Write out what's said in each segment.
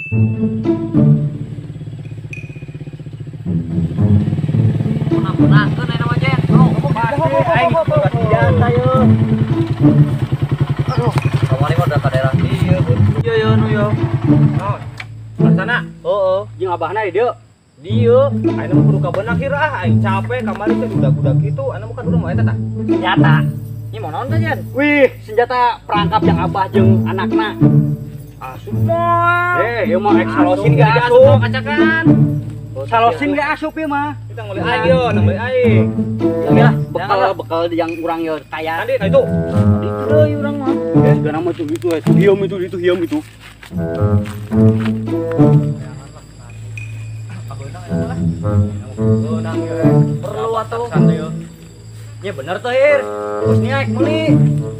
Punah-punahkeun aya mah Jen. Aing senjata ye. Aduh, kamari mah udah ka daerah dieu. Ieu ye nu yo. Naon? Laksana. Heeh, jeung abahna di dieu. Dieu, ayeuna mah kudu kabeunang hir ah, aing capek kamari teh budak-budak kitu, anu mah kan urang mah eta tah. Senjata. Ini mau naon teh, Jen? Wih, senjata perangkap yang abah jeung anakna. Asup mah. Eh, ieu mah rek salosin ge asup. Kacakan. Salosin ge asup ieu mah. Kita ngulih aing yo, nang aing. Ya lah, bekal yang urang yo kaya. Tadi nah itu. Itu deui urang mah. Ya segala mah itu itu hiam itu itu hiam itu. Perlu atuh. Ya bener tuh Hir. Terus nih aik meuli.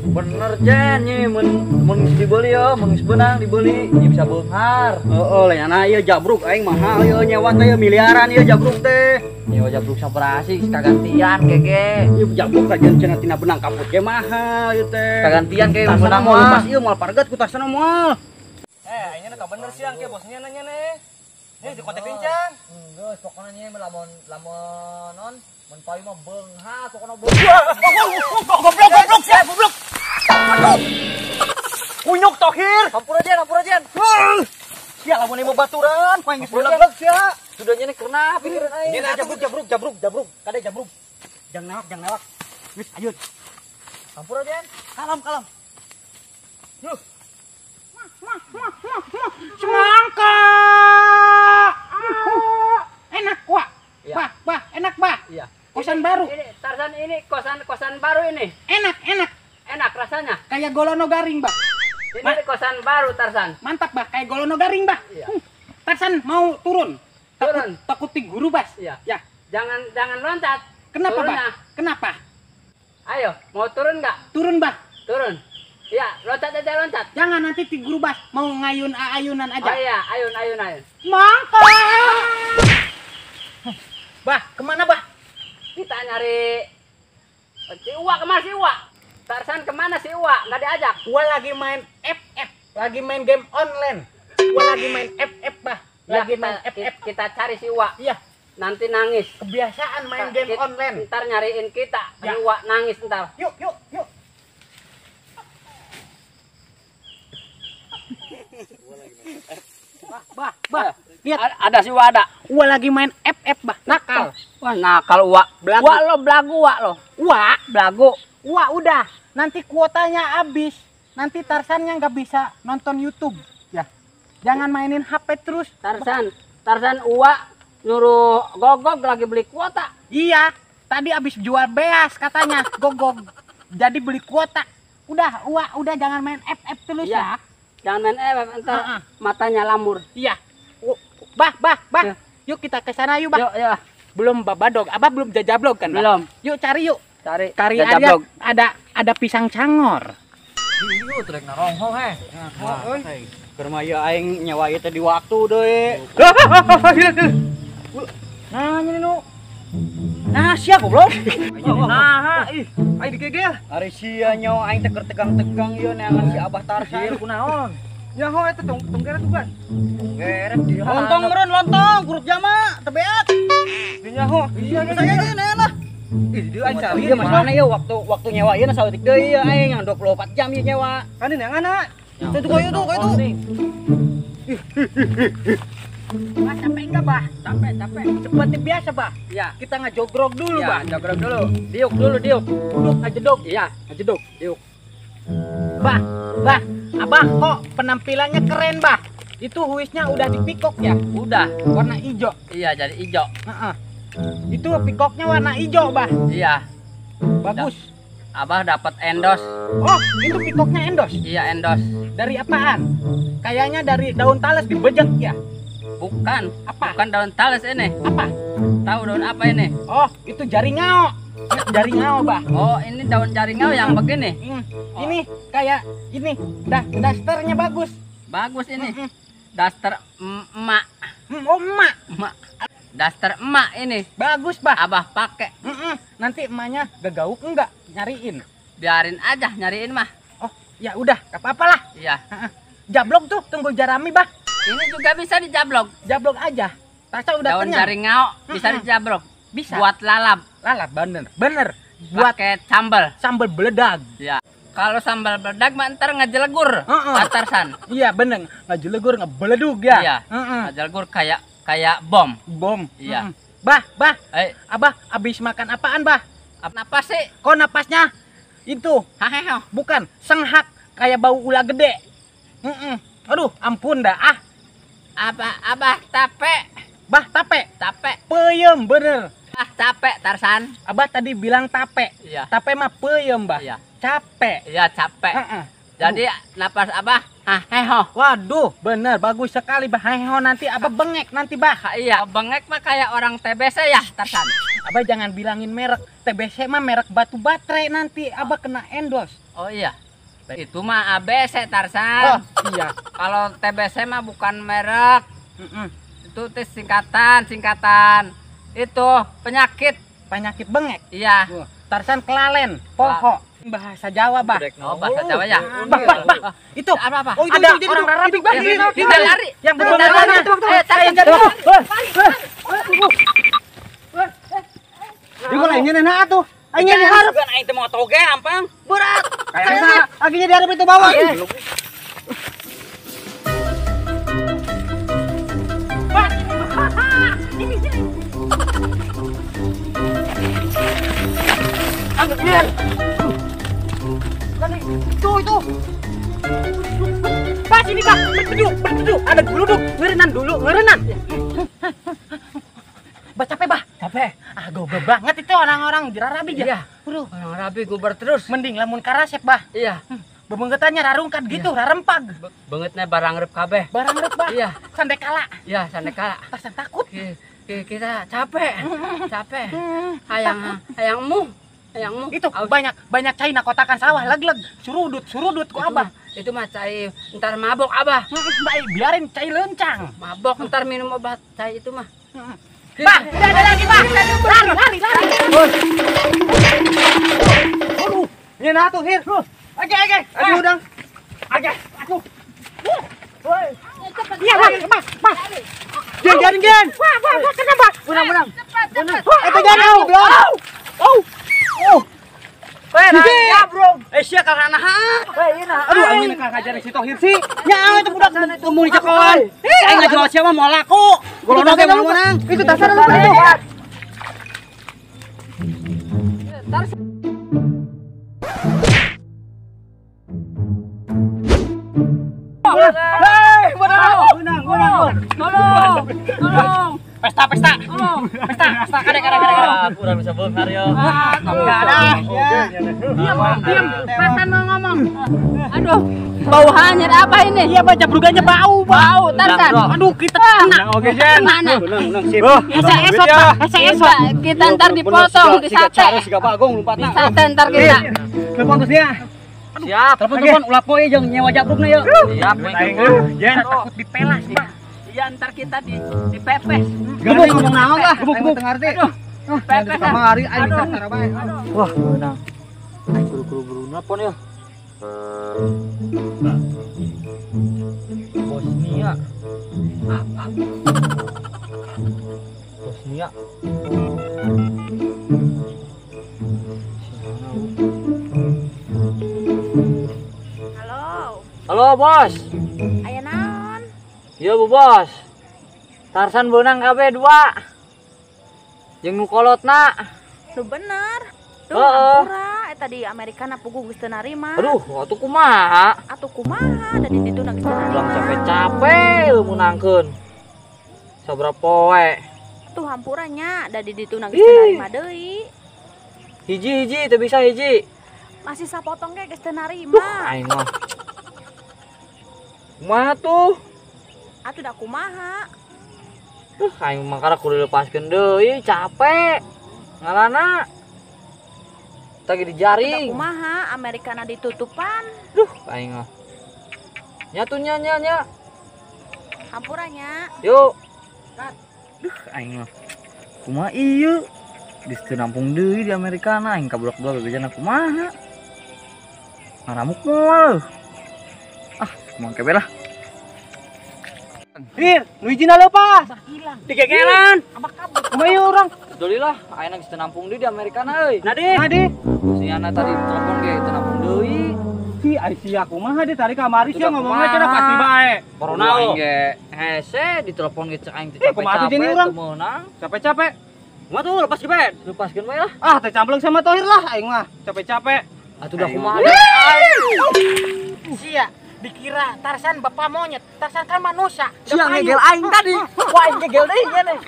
Bener Jen, nya mun geus dibeli yo, mun geus beunang dibeli, nya bisa beunghar. Heeh, lanyana ieu jabruk aing mahal ieu nyewa teh miliaran ieu jabruk teh. Nyewa jabruk saperasi kagantian gege. Ieu jabruk kajian cenah tina benang kaput ge mahal ieu teh. Kagantian ge benang mah. Pas ieu moal parget ku tasna moal. Eh, aingnya ka bener siang ke bosnya nanya nih. Nih di kontak pincan. Geus pokona nya lamun lamun non mun payu mah beunghar pokona beunghar. Goblok goblok sia goblok. Aduh. Kunyuk tohir. Hampura Jen, hampura Jen. Sia lamun ieu baturan, paling geus belag sia. Sudah nya kurna pikiran aing. Ini jabruk jabruk jabruk jabruk. Kade jabruk. Jangan newak, jangan newak. Wis ayo. Hampura Jen. Kalem kalem. Yuh. Semangka. Enak, Wak. Ya. Bah, bah, enak, bah. Iya. Kosan baru. Ini Tarzan ini kosan baru ini. Enak, enak. Enak rasanya. Kayak golono garing, bah. Ini kosan baru Tarzan. Mantap, bah. Kayak golono garing, bah. Iya. Tarzan mau turun. Turun. Takut di guru, Bas. Iya. Ya. Jangan jangan loncat. Kenapa, turun, bah? Kenapa? Ayo, mau turun nggak? Turun, bah. Turun. Iya, loncat aja loncat. Jangan nanti di guru, Bas. Mau ngayun ayunan aja. Oh iya, ayun ayun ayun. Mangka. Bah, kemana, bah? Kita nyari si Uwa. Kemana si Uwa? Tarzan kemana si Uwa? Nggak diajak. Uwa lagi main FF, lagi main game online. Uwa lagi main FF, bah. Lagi ya, main FF. Kita cari si Uwa. Iya. Nanti nangis. Kebiasaan main game online. Ntar nyariin kita. Ya. Si Uwa nangis ntar. Yuk, yuk, yuk. Bah, bah, bah. Lihat, ada si Uwa ada. Uwa lagi main FF, bah. Nakal. Wah, nakal Uwa. Belagu. Uwa lo belagu Uwa lo. Uwa belagu. Uwa udah. Nanti kuotanya habis. Nanti Tarzannya nggak bisa nonton YouTube. Ya. Jangan mainin HP terus. Tarzan, Tarzan Uwa nyuruh Gogog lagi beli kuota. Iya, tadi habis jual beas katanya Gogog. Jadi beli kuota. Udah, Uwa udah jangan main FF terus iya. Ya. Jangan main FF entar matanya lamur. Iya. Bah, bah, bah. Ya. Yuk kita ke sana yuk, bah. Yuk, yuk. Belum babadog. Abah belum jajablog kan, bah? Belum. Yuk cari yuk. Cari. Cari aja. Ada pisang cangor. Ieu trek naronghong heh. Wah, keur mah ieu aing nyewa ieu teh di waktu deui. Nah, ini nu. Nah, sia goblok. Nah, ih, aing digegel. Ari sia nyawa aing teh keur tegang-tegang ieu neangan si Abah Tarzan. Kunaon? Nyaho eta tong tong tuh kan. Tong di lontong meureun lontong kurut jama teu beak. Di nyaho. Iya saya ge neangan lah. Ih, di aing cari. Ieu mana ieu waktu nyewa ieu saeutik deui ieu aing yang 24 jam ieu nyewa. Kan neangan. Itu tuh itu itu. Bah, capek enggak, bah? Capek, capek. Seperti biasa, bah. Iya. Kita ngejogrok dulu, ya, bah. Jogrok dulu. Diuk dulu, diuk. Duduk ngajedog. Iya, ngajedog, diuk. Bah, bah. Abah kok penampilannya keren, bah. Itu huisnya udah dipikok ya? Udah. Warna hijau. Iya, jadi hijau. Itu pikoknya warna hijau, bah. Iya. Bagus. Abah dapat endorse. Oh, itu pikoknya endorse? Iya, endorse. Dari apaan? Kayaknya dari daun talas dibejek ya? Bukan. Apa? Bukan daun talas ini. Apa? Tahu daun apa ini? Oh, itu jaringao. Jaringao, bah. Oh, ini daun jaringao yang begini. Oh. Ini kayak ini, dasternya bagus. Bagus ini. Daster emak. Oh, emak. Emak. Daster emak ini. Bagus, bah. Abah pakai. Nanti emaknya gegauk enggak nyariin? Biarin aja nyariin mah. Oh, ya udah, gak apa-apa lah. Iya. Jablok tuh, tunggu jarami, bah. Ini juga bisa dijablok. Jablok aja. Tarsan udah daun kenyang. Daun jaringau bisa dijablok. Bisa. Buat lalap. Lalap bener. Bener. Buat pakai sambal. Sambal beledag. Ya. Kalau sambal beledag mah ntar ngejelegur. Tarsan. Iya bener, ngejelegur ngebeledug ya. Iya. Ngejelegur kayak bom. Bom. Iya. Bah, bah. Abah abis makan apaan, Bah? Apa sih? Kok napasnya itu? Haheho. Bukan, senghak kayak bau ular gede. Aduh, ampun dah. Ah. Apa abah tape? Bah tape. Tape. Peyem bener. Ah, capek Tarsan. Abah tadi bilang tape. Iya. Tape mah peyem, Bah. Iya. Capek. Iya, capek. Jadi napas abah haheho. Waduh, bener bagus sekali Bah. Haheho nanti abah bengek nanti, Bah. Iya, bengek mah kayak orang TBC ya, Tarsan. Abah jangan bilangin merek. TBC mah merek batu baterai nanti abah kena endorse. Oh iya. Itu mah ABC Tarsan. Oh iya. Kalau TBC mah bukan merek. Itu singkatan, singkatan. Itu penyakit. Penyakit bengek. Iya. Tarsan kelalen, poho. Bahasa Jawa, Bah. Oh, bahasa Jawa ya. Bah, bah, bah. Itu apa, apa? Oh, itu, ada itu, orang Arabi, Bah. Kita lari. Yang benar-benar. Juga lainnya nenek atuh. Aingnya diharap. Bukan aing teh mau toge ampang. Berat. Kayaknya akhirnya diharap itu bawah. Bah, ini sini. Angkat. Itu. Bah, sini, Bah. Berteduh, berteduh. Ada geluduk. Ngerenan dulu, ngerenan. Bah, capek, Bah. Capek. Ah, goblok banget itu orang-orang Rabi ya. Iya. Aduh, orang Rabi gober terus. Mending lamun karasep, Bah. Iya. Bebenggetannya rarungkat gitu, rarempag. Bengetnya barang rep kabeh. Barang rep, Bah. Iya. Sandekala. Iya, sandekala. Tasan takut. Kita capek. Capek. Hayang hayangmu. Hayangmu. Itu banyak banyak cai nakotakan sawah leg-leg. Surudut, surudut ku Abah. Itu mah cai ntar mabok Abah. Baik, biarin cai lencang. Mabok ntar minum obat cai itu mah. Bah, tidak ada lagi, Bah. Lari, lari, lari. Aduh, nyeuna atuh, Hir. Oke, oke. Aduh, udang. Oke, aduh. Woi. Iya, Bah, Bah, Bah. Gen, gen, gen. Wah, wah, wah, kena, Bah. Menang, menang. Cepat, cepat. Eh, jangan, belum. Oh. Oh. Eh, bro. Eh, sia karena Aduh, aing mah ngajar si Tohir sih. Nya itu budak temu di cekon. Eh, aing ngajual sia mah moal laku. Golona ge moal menang. Itu dasar lu itu. Hei, menang, menang, Tolong. Tolong. Pesta, pesta. Pesta, pesta kade kade kade. Kurang bisa beunghar yo. Enggak ada. Diam, diam. Pasan mau ngomong. Aduh, bau hanyir apa ini? Iya, baca brugannya bau, bau. Tarsan. Aduh, kita kena. Oke, Jen. Mana? Menang, menang sip. Esok, esok, esok. Kita ntar dipotong di sate. Siga Bagong lompatna. Di sate ntar kita. Telepon terus dia. Siap. Telepon-telepon ulah poe jeung nyewa jabrukna yeuh. Siap. Jen, takut dipelas, Pak. Iya, ntar kita dipepes. Gak ngomong naon lah. Gebuk-gebuk. Ngerti. Pepes. Kamari aing sasar bae. Wah, menang. Aing kudu-kudu buru nelpon ya. Bosnia. Bosnia. Halo. Halo, Bos. Aya naon? Iya, Bu Bos. Tarsan beunang kabeh dua. Jeung nu kolotna. Nu bener. Duh, hampura eta di Amerika na puguh geus teu narima. Aduh, atuh kumaha? Atuh kumaha da di ditu na geus teu narima. Ulang capek-capek meunangkeun. Sabaraha poe. Tuh hampura nya da di ditu na geus teu narima deui. Hiji-hiji teu bisa hiji. Masih sapotong ge geus teu narima. Duh, aing mah. Kumaha tuh? Atuh da kumaha? Duh, aing mah karek kudu lepaskeun deui, capek. Ngalana. Tagi dijaring. Kumaha Amerikana ditutupan. Duh, aing mah. Nya tuh nya nya nya. Hampura nya. Yuk. Duh, aing mah. Kumaha ieu? Geus teu nampung deui di Amerikana, aing kabudak-budak bebejana kumaha. Ngaramuk moal. Ah, kumaha kebe lah. Hir, nu hijina leupas. Abah hilang. Digegelan. Abah kabur. Kumaha ieu urang? Alhamdulillah, ayeuna geus teu nampung deui di Amerikana euy. Nah di. Nah di. Si Yana tadi telepon ge teu nampung deui. Si ai sia kumaha di tadi kamari sia Sudah ngomongnya kumaha. cenah pasti bae. Corona Aing oh. ge hese ditelepon ge cek aing teh Eh, kumaha tuh capek-capek jadi urang? teu meunang. Capek-capek. Kumaha tuh lepas gebet. Lepaskeun bae lah. Ah, teh cambleng sama Tohir lah aing mah. Capek-capek. Atuh dah Aing. kumaha. Sia dikira Tarsan bapak monyet. Tarsan kan manusia. Sia ngegel aing tadi. Wah, aing gegel deui nya nih.